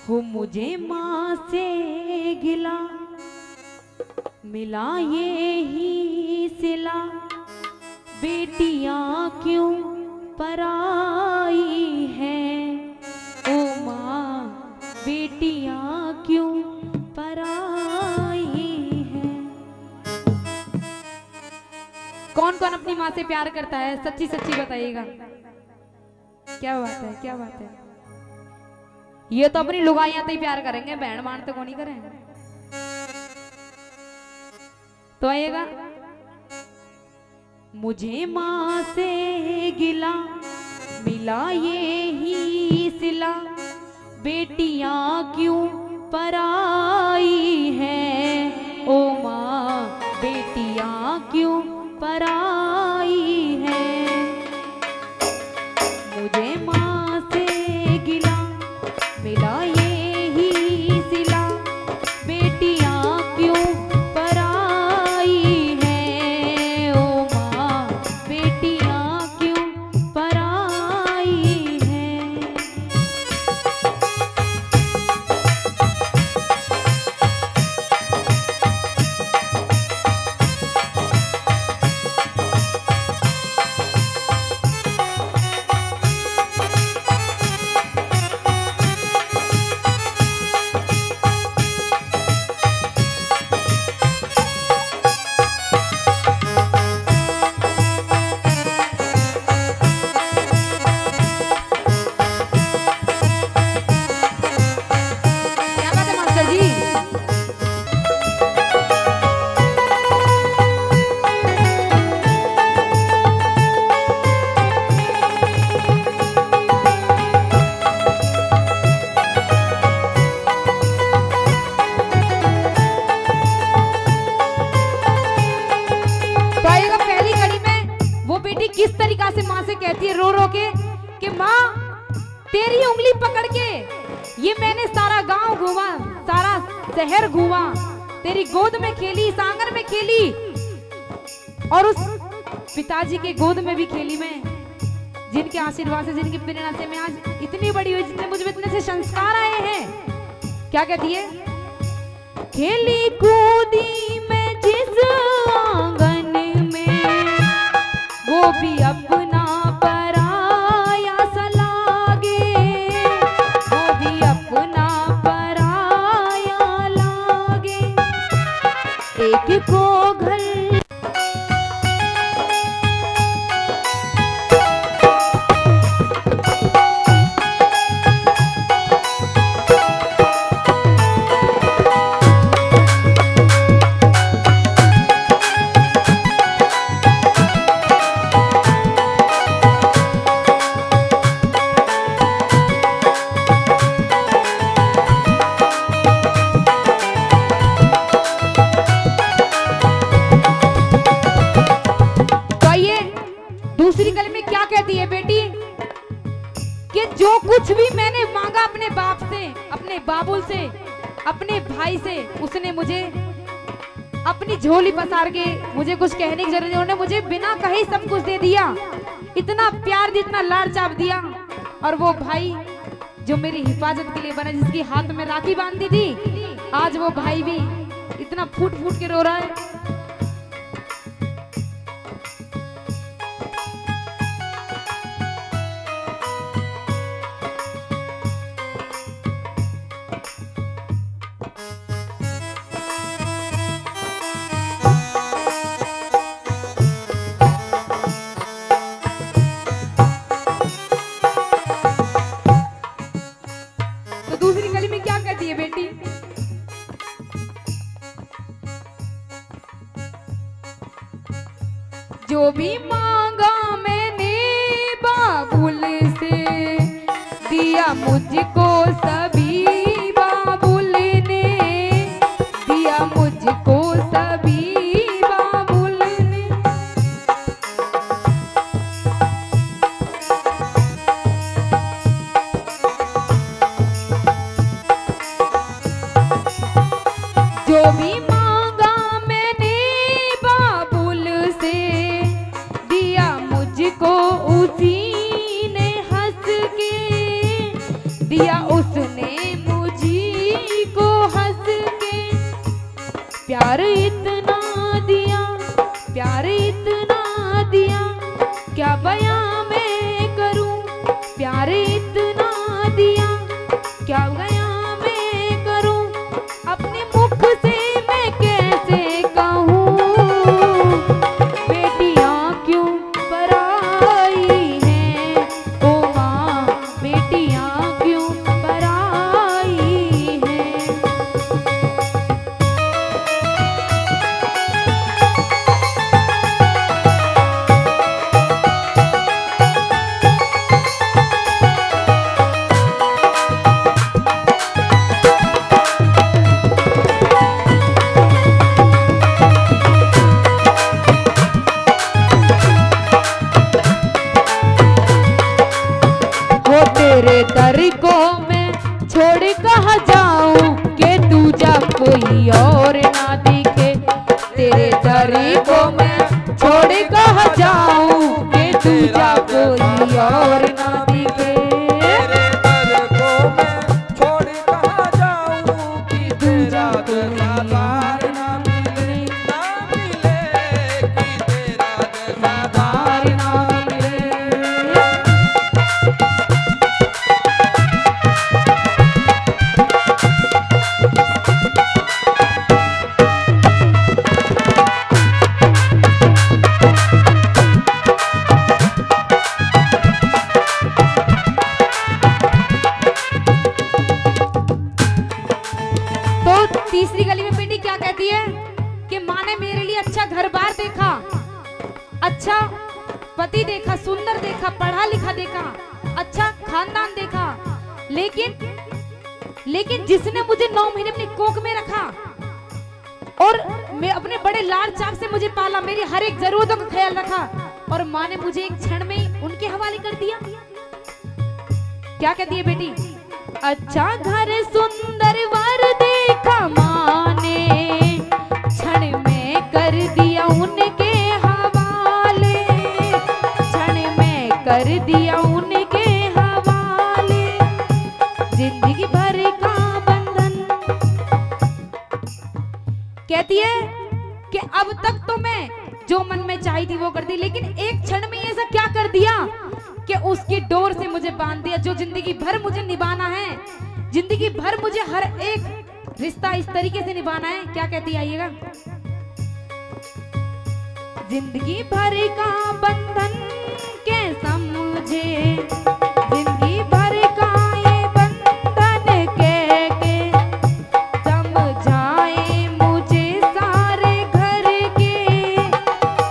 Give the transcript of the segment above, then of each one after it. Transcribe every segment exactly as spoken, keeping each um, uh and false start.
वो मुझे माँ से गिला, मिला ये ही सिला, बेटियाँ क्यों पराई हैं, ओ माँ, बेटियाँ क्यों पराई हैं। कौन कौन अपनी माँ से प्यार करता है, सच्ची सच्ची बताइएगा। क्या बात है, क्या बात है। ये तो अपनी लुगाइयां तो ही प्यार करेंगे, बहन मान तो को नहीं करें। तो आइएगा। मुझे माँ से गिला, मिला ये ही सिला, बेटियाँ क्यों पराई हैं, ओ माँ, बेटियाँ क्यों पराई हैं। मुझे माँ से गिला, मिला ये ही सिला, बेटियाँ क्यों पराई हैं, ओ माँ, बेटियाँ क्यों पराई हैं। क्या बात है मास्टर जी। तो आइएगा, पहली कड़ी में वो बेटी किस तरीका से माँ से कहती है रो रो के कि माँ, तेरी उंगली पकड़ के ये मैंने सारा गांव घूमा, सारा शहर घूमा, तेरी गोद में खेली, इस आंगन में खेली और उस पिताजी के गोद में भी खेली मैं, जिनके आशीर्वाद से, जिनकी प्रेरणा से मैं आज इतनी बड़ी हुई, जितने मुझ में इतने से संस्कार आए हैं। क्या कहती है? खेली कूदी मैं जिस आंगन में, वो भी अपना पराया सा लागे, वो भी अपना पराया लागे। एक को घर तो ये दूसरी कली में क्या कहती है बेटी कि जो कुछ भी मैंने मांगा अपने बाप से, अपने बाबुल से, अपने भाई से, उसने मुझे अपनी झोली पसार के, मुझे कुछ कहने की जरूरत नहीं, उन्होंने मुझे बिना कहे सब कुछ दे दिया। इतना प्यार दिया, इतना लाड़ चाप दिया। और वो भाई जो मेरी हिफाजत के लिए बना, जिसके हाथ में राखी बांधी थी, आज वो भाई भी इतना फूट फूट के रो रहा है। तो दूसरी कली में क्या कहती है बेटी? जो भी मांगा मैंने बाबुल से, दिया मुझको सभी बाबुल ने, दिया मुझको सभी बाबुल ने। जो भी मांगा मैंने बाबुल से, दिया मुझको उसी ने हंस के, दिया उस प्यार इतना दिया, प्यार इतना दिया, क्या बयां मैं करूं। प्यार इतना दिया, क्या बयां मैं करूं। अपने मुख से मैं कैसे कहूं, बेटियां क्यों पराई हैं। ओ माँ, बेटियां क्यों पराई हैं। वो तेरे दर को मैं छोड़ कहाँ जाऊं, के दूजा कोई और ना दिखे। तेरे दर को मैं छोड़ कहाँ जाऊं, के दूजा कोई और ना दिखे। तेरे दर को मैं छोड़ कहाँ जाऊं, कि तेरा जैसा प्यार ना मिले, ना मिले, कि तेरा जैसा प्यार ना मिले। तो तीसरी गली में बेटी क्या कहती है कि माँ ने मेरे लिए अच्छा घर बार देखा, अच्छा पति देखा, सुंदर देखा, पढ़ा लिखा देखा, अच्छा खानदान देखा, लेकिन, लेकिन जिसने मुझे नौ महीने अपनी कोख में रखा और मैं अपने बड़े लाड़ चाव से मुझे पाला, मेरी हर एक जरूरतों का ख्याल रखा और माँ ने मुझे एक क्षण में ही उनके हवाले कर दिया। क्या कहती है बेटी? अच्छा घर सुंदर वर देखा माँ ने, क्षण में कर दिया उनके हवाले, क्षण में कर दिया उनके हवाले, जिंदगी भर का बंधन। कहती है कि अब तक तो मैं जो मन में चाही थी वो कर दी, लेकिन एक क्षण में ऐसा क्या कर दिया कि उसकी डोर से मुझे बांध दिया। जो जिंदगी भर मुझे निभाना है, जिंदगी भर मुझे हर एक रिश्ता इस तरीके से निभाना है। क्या कहती है, आइएगा। जिंदगी भर का बंधन के समझे, जिंदगी भर का ये बंधन के, के समझाए मुझे सारे घर के,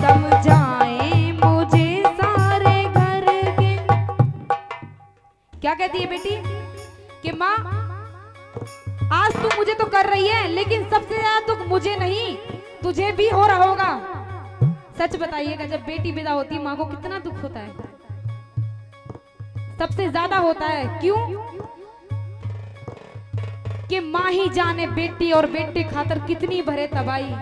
समझाए मुझे सारे घर के। क्या कहती है बेटी कि माँ, आज तू मुझे तो कर रही है, लेकिन सबसे ज्यादा दुख मुझे नहीं, तुझे भी हो रहा होगा। सच बताइएगा, जब बेटी विदा होती है, माँ को कितना दुख होता है, सबसे ज्यादा होता है। क्यों? कि माँ ही जाने बेटी और बेटे खातर कितनी भरे तबाही।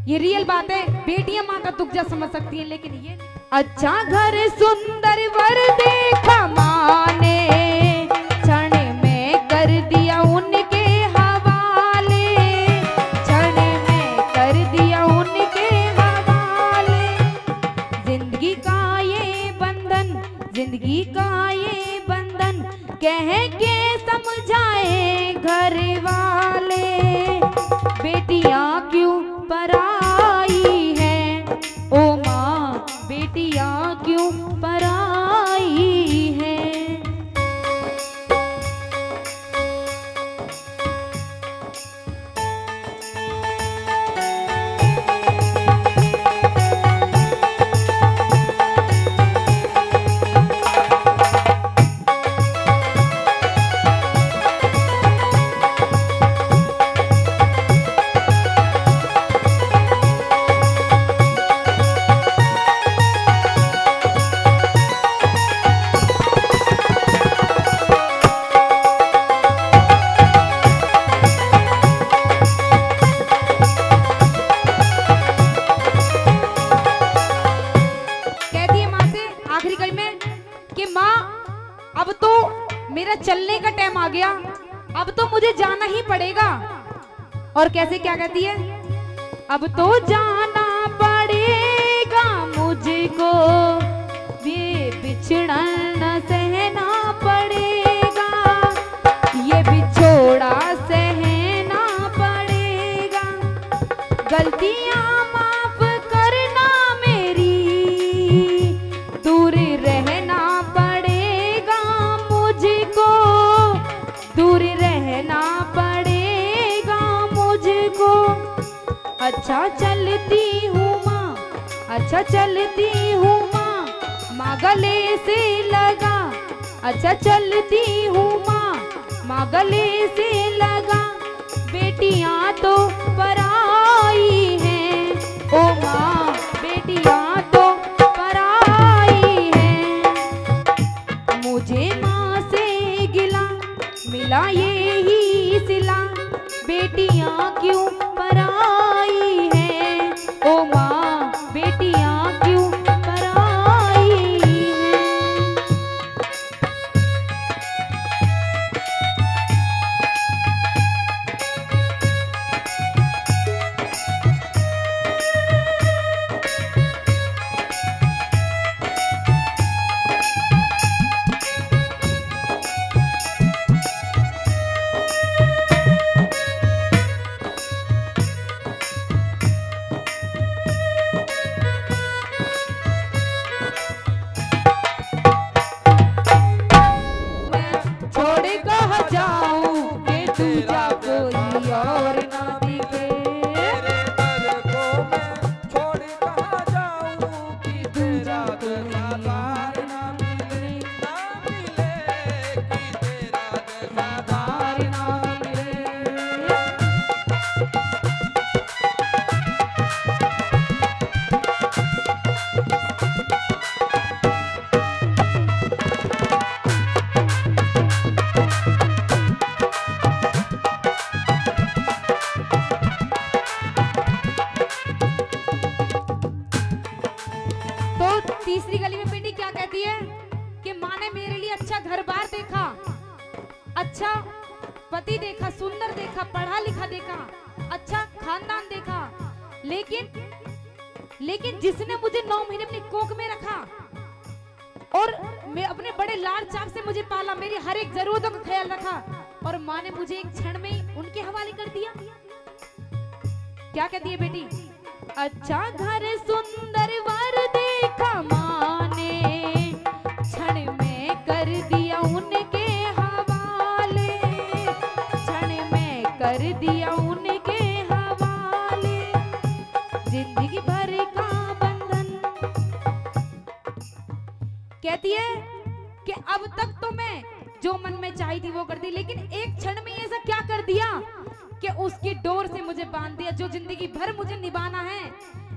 ये रियल बात है, बेटियां माँ का दुख जा समझ सकती हैं, लेकिन ये अच्छा घर सुंदर वर देखा माँ ने, क्षण में कर दिया उनके हवाले, क्षण में कर दिया उनके हवाले। जिंदगी का ये बंधन, जिंदगी का ये बंधन कह के समझाए घर वाले, बेटियां क्यों पराई हैं, ओ माँ, बेटियां क्यों पराई हैं। कहती है माँ से आखिरी कड़ी में कि माँ, अब तो मेरा चलने का टाइम आ गया, अब तो मुझे जाना ही पड़ेगा। और कैसे, क्या कहती है? अब तो जाना पड़ेगा मुझको, ये बिछड़न सहना पड़ेगा, ये बिछोड़ा सहना पड़ेगा। गलतियां माफ करना मेरी, दूर रहना पड़ेगा मुझको, दूर रहना पड़ेगा मुझको। अच्छा चलती हूँ माँ, अच्छा चलती हूँ माँ, माँ गले से लगा। अच्छा चलती हूँ माँ, माँ गले से लगा। बेटियाँ तो पराई हैं, ओ माँ, बेटियाँ तो पराई हैं। मुझे माँ से गिला मिला ये ही सिला, बेटियाँ क्यों पराई हैं, ओ माँ, बेटियाँ क्यों पराई हैं। छोड़ कहाँ जाऊं कि दूजा कोई और ना दिखे। तेरे दर को मैं छोड़ कहाँ जाऊं कि दूजा तेरा कोई जैसा और ना मिले। ना मिले कि तेरा जैसा और ना मिले। तो तीसरी गली में बेटी क्या कहती है कि माँ ने मेरे लिए अच्छा घर बार देखा, अच्छा पति देखा, सुंदर देखा, पढ़ा लिखा देखा, अच्छा खानदान देखा, लेकिन, लेकिन जिसने मुझे नौ महीने अपनी कोख में रखा और मैं अपने बड़े लाड़ चाव से मुझे पाला, मेरी हर एक जरूरतों का ख्याल रखा, और माँ ने मुझे एक क्षण में ही उनके हवाले कर दिया। क्या कहती है बेटी? अच्छा घर सुंदर वर देखा माँ ने, क्षण में कर दिया उनके हवाले, क्षण में कर दिया उनके हवाले, जिंदगी भर का बंधन। कहती है कि अब तक तो मैं जो मन में चाही थी वो करती, लेकिन एक क्षण में ऐसा क्या कर दिया कि उसकी डोर से मुझे बांध दिया। जो जिंदगी भर मुझे निभाना है,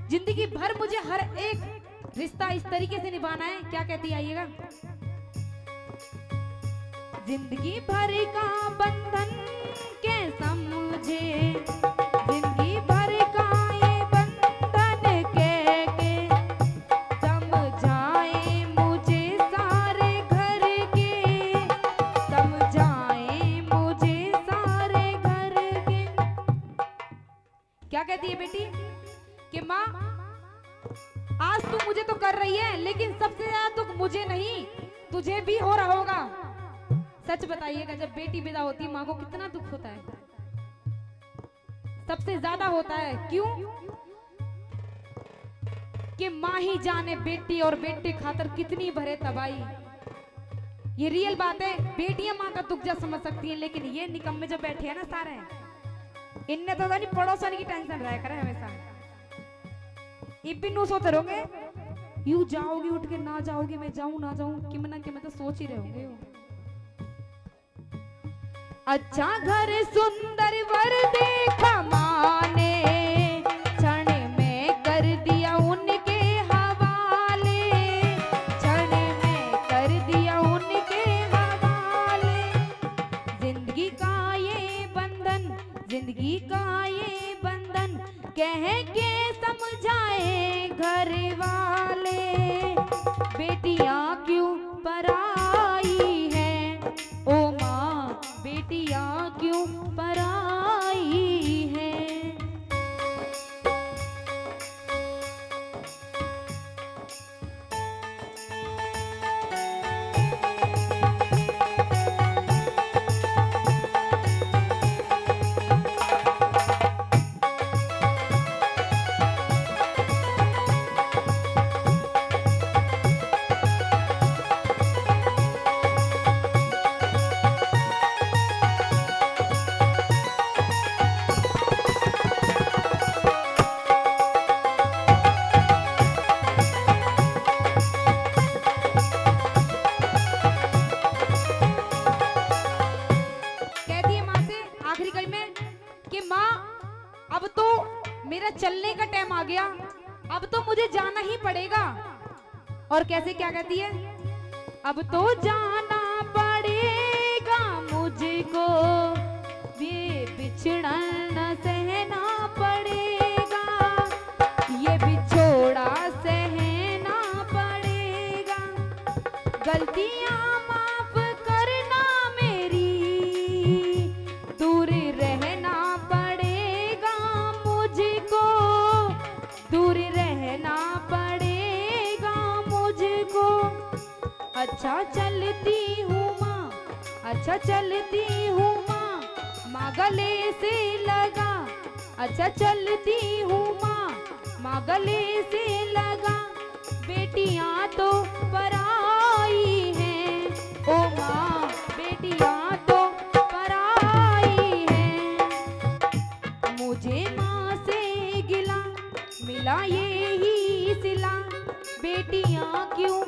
जिंदगी भर मुझे हर एक रिश्ता इस तरीके से निभाना है। क्या कहती है, आइएगा। जिंदगी भर का बंधन के समझे, जिंदगी भर का ये बंधन के, के समझाए मुझे सारे घर के, समझाए मुझे सारे घर के। क्या कहती है बेटी कि माँ, आज तू मुझे तो कर रही है, लेकिन सबसे ज्यादा दुख मुझे नहीं, तुझे भी हो रहा होगा। सच बताइएगा, जब बेटी विदा होती है, माँ को कितना दुख होता है, सबसे ज्यादा होता है। क्यों? कि माँ ही जाने बेटी और बेटे खातर कितनी भरे तबाही। ये रियल बात है। बेटियां माँ का दुख जा समझ सकती हैं, लेकिन ये निकम्मे जो बैठे हैं ना सारे, इनने तो नहीं पड़ोसन की टेंशन रहा करे हमेशा। इब भी नू सोच रहोगे, यू जाओगी उठ के, ना जाओगी, मैं जाऊं ना जाऊं, किम ना किम तो सोच ही रहोगे। अच्छा घर सुंदर वर देखा माँ ने, क्षण में कर दिया उनके हवाले, क्षण में कर दिया उनके हवाले। जिंदगी का ये बंधन, जिंदगी का ये बंधन, कह के समझाए घर वाले। बेटियां क्यों पराई हैं, ओ माँ, बेटियां क्यों पराई हैं। मेरा चलने का टाइम आ गया, अब तो मुझे जाना ही पड़ेगा। और कैसे, क्या कहती है? अब तो जाना पड़ेगा मुझको, ये बिछड़न सहना पड़ेगा, ये बिछोड़ा सहना पड़ेगा। गलतियां माफ करना मेरी, दूर रहना पड़ेगा मुझको, दूर रहना पड़ेगा मुझको। अच्छा चलती हूँ माँ, अच्छा चलती हूँ माँ, माँ गले से लगा। अच्छा चलती हूँ माँ, माँ गले से लगा। बेटियाँ तो पराई हैं, ओ माँ, बेटियाँ तो पराई हैं। मुझे माँ से गिला मिला यही सिला, बेटियाँ क्यों